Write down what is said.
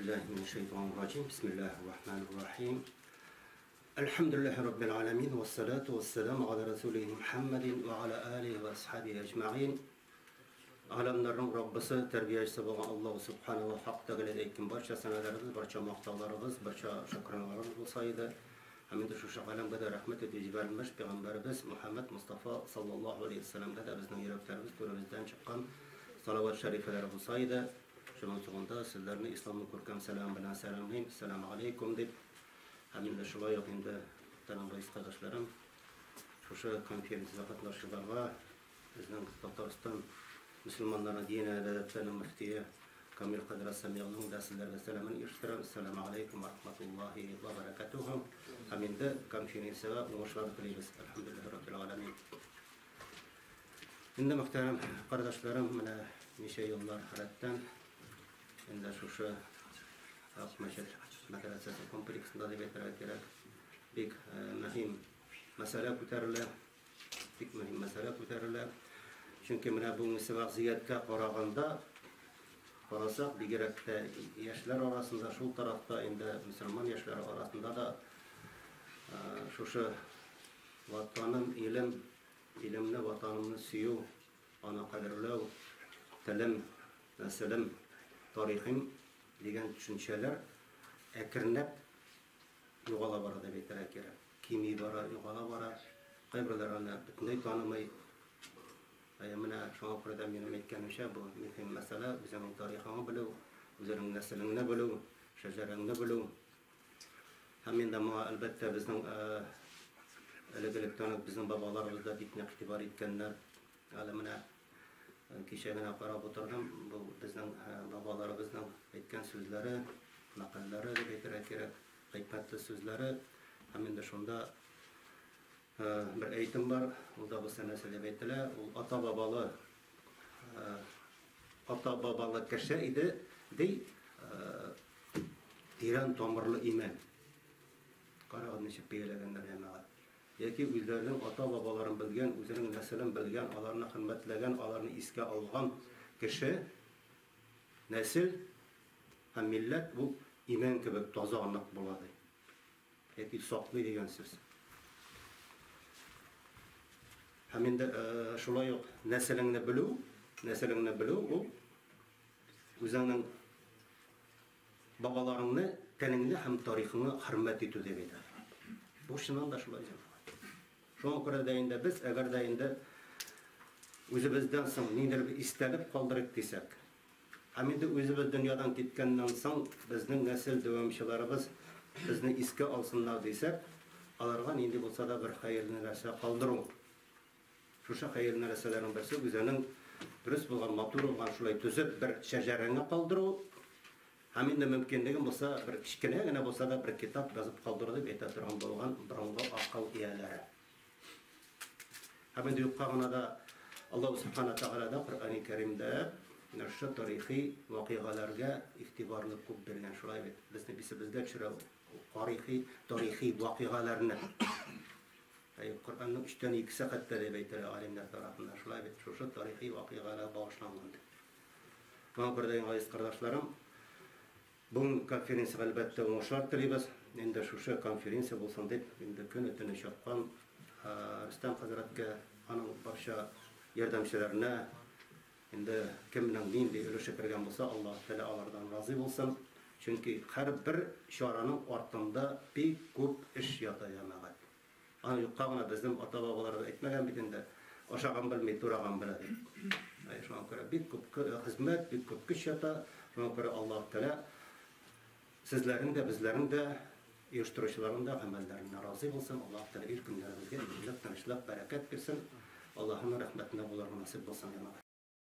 Әгъузу биллаһи минәш шайтанир раҗим. Бисмиллаһир рахманир рахим. Әлхәмдүлиллаһи раббил аламин вассалату вассаламу аля расулиһи Мухаммадин ва аля алихи ва асхабихи әҗмәгыйн. Аламнарның Раббысы, тәрбиячесе булган Аллаһу субханаһу ва Хак Тәгаләгә әйткән барча сәналарыбыз, барча мактауларыбыз, барча шөкранларыбыз булса иде. Һәм инде шушы галәмгә дә рәхмәт итеп җибәрелмеш пәйгамбәребез Мухаммад Мустафа саллаллаһу алейһи вәсәлләмгә дә безнең йөрәкләребез түребездән чыккан салават шәрифәләре булса иде. Шуның соңында сезләрне исламның күркәм сәламе белән сәламлыйм. Әссәламу алейкум дип. Һәм инде шулай ук инде мөхтәрәм газиз кардәшләрем, шушы конференциядә катнашучыларга безнең Татарстан мөселманнары диния нәзарәтләренең мөфтие Камил хәзрәт Сәмигуллин да сезләргә сәламен ирештерәм. Әссәламу алейкум ва рахматуллаһи ва баракатуху. Һәм инде конференциягә уңышлар телибез. Әлхәмдүлиллаһи раббил аламин. Инде мөхтәрәм кардәшләрем, менә ничә еллар рәттән инде шушы Ак мәчет мәдрәсәсе комплексында дип әйтергә кирәк, бик мөһим мәсьәлә күтәрелә. Бик мөһим мәсьәлә күтәрелә. Чөнки менә бүгенге вазгыятькә караганда, карасак, бигрәк тә яшьләр арасында, шул тарафта инде мөселман яшьләре арасында да шушы ватаным, илем, илемне, ватанымны сөю, аны кадерләү, телем, нәселем, тарихым дигән төшенчәләр әкренләп югала бара дип әйтергә кирәк. Кими бара, югала бара. Кайберләр аны бөтенләй танымый. Әйе, менә шуңа күрә дә минем әйткәнемчә, бу мөһим мәсьәлә, үзеңнең тарихыңны белү, үзеңнең нәселеңне белү, шәҗәрәңне белү. Һәм инде моңа, әлбәттә, безнең элек-электән үк безнең бабаларыбыз да бик нык игътибар иткәннәр. Әле менә кичә генә карап утырдым, бу безнең бабаларыбызның әйткән сүзләре, мәкальләре дип әйтергә кирәк, хикмәтле сүзләре. Һәм инде шунда бер әйтем бар, ул да булса нәрсә дип әйтелә, ул ата-бабалы ата-бабалы кеше иде, ди, тирән тамырлы имән. Карагыз, ничек бәяләгәннәр җәмәгать. Яки үзләренең ата-бабаларын белгән, үзенең нәселен белгән, аларны хөрмәтләгән, аларны искә алган кеше, нәсел һәм милләт ул имән кебек таза, нык була, ди. Яки саклый дигән сүз. Һәм инде шулай ук нәселеңне белү, нәселеңне белү ул үзеңнең бабаларыңны, телеңне һәм тарихыңны хөрмәт итү дип әйтә. Бу чыннан да шулай җәмәгать. Шуңа күрә дә инде без, әгәр дә инде үзебездән соң ниндидер бер истәлек калдырыйк дисәк, һәм инде үзебез дөньядан киткәннән соң безнең нәсел дәвамчыларыбыз безне искә алсыннар дисәк, аларга нинди булса да бер хәерле нәрсә калдыру. Шушы хәерле нәрсәләрнең берсе үзенең дөрес булган, матур булган шулай төзеп бер шәҗәрәңне калдыру һәм инде мөмкинлегең булса бер кечкенә генә булса да бер китап язып калдыру дип әйтә торган булган борынгы акыл ияләре. Һәм инде юкка гына да Аллаһу Субхана Тәгалә дә Коръәни Кәримдә менә шушы тарихи вакыйгаларга игътибарны күп биргән. Шулай бит, безне исебезгә төшерә тарихи тарихи вакыйгаларны. Әйе, Коръәннең өчтән икесе хәтта дип әйтелә галимнәр тарафыннан. Шулай бит, шушы тарихи вакыйгалар багышланган дип. Моңа күрә дә, газиз кордашларым, бүгенге конференциягә әлбәттә уңышлар телибез. Инде шушы конференция булсын дип, инде көне-төне чапкан Рөстәм хәзрәткә, аның барча ярдәмчеләренә, инде кемнең нинди өлеше кергән булса, Аллаһ Тәгалә алардан разый булсын. Чөнки һәрбер чараның артында бик күп эш ята, җәмәгать. Аны юкка гына безнең ата-бабаларыбыз әйтмәгән бит инде, ашаган белми, тураган белә дип. Әйе, шуңа күрә бик күп хезмәт, бик күп көч ята. Шуңа күрә Аллаһ Тәгалә сезләрнең дә, безләрнең дә, оештыручыларның да гамәлләреннән разый булсын. Аллаһ Тәгалә ил-көннәребезгә иминлек, тынычлык, бәрәкәт бирсен. Аллаһының рәхмәтендә булырга насыйп булсын, җәмәгать.